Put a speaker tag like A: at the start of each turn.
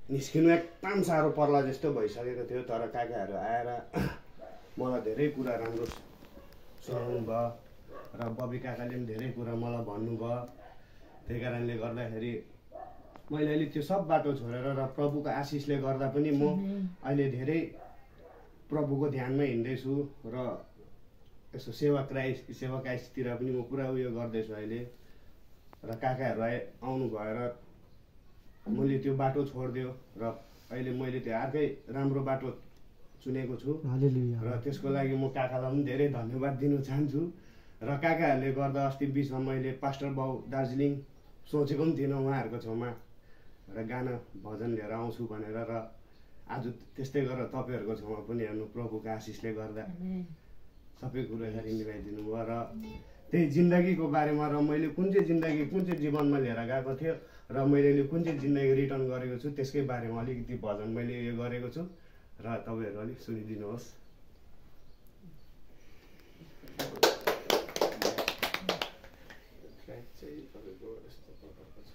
A: निस्किनु एकदम साह्रो पर्ला जस्तो भइसकेको थियो। तर काकाहरू आएर मलाई धेरै कुरा राम्रो सुनाउनु भयो र बबी काकाले पनि धेरै कुरा मलाई भन्नुभयो। त्यही कारणले गर्दाखेरि मैले अहिले त्यो सब बाटो छोडेर र प्रभुको आशिषले गर्दा पनि म अहिले धेरै प्रभुको ध्यानमा हिँड्दैछु र यसो सेवाकाइसतिर पनि म पुरा उयो गर्दैछु अहिले। र काकाहरू आउनु भएर मैले त्यो बाटो छोडिदियो र अहिले मैले त्यो अर्कै राम्रो बाटो चुनेको छु र त्यसको लागि म काकालाई पनि धेरै धन्यवाद दिन चाहन्छु। र काकाहरूले गर्दा अस्ति बिचमा मैले पास्टर बाउ दार्जिलिङ सोचेको पनि थिइनँ उहाँहरूको छेउमा र गाना भजन लिएर आउँछु भनेर। र आज त्यस्तै गरेर तपाईँहरूको छेउमा पनि हेर्नु प्रभुको आशिषले गर्दा सबै कुरो यसरी मिलाइदिनु भयो। र त्यही जिन्दगीको बारेमा र मैले कुन चाहिँ जीवनमा लिएर गएको थियो र मैले कुन चाहिँ जिन्दगी रिटर्न गरेको छु त्यसकै बारेमा अलिकति भजन मैले यो गरेको छु र तपाईँहरू अलिक सुनिदिनुहोस्। चाहिँ तपाईँको यस्तो प्रकारको छ।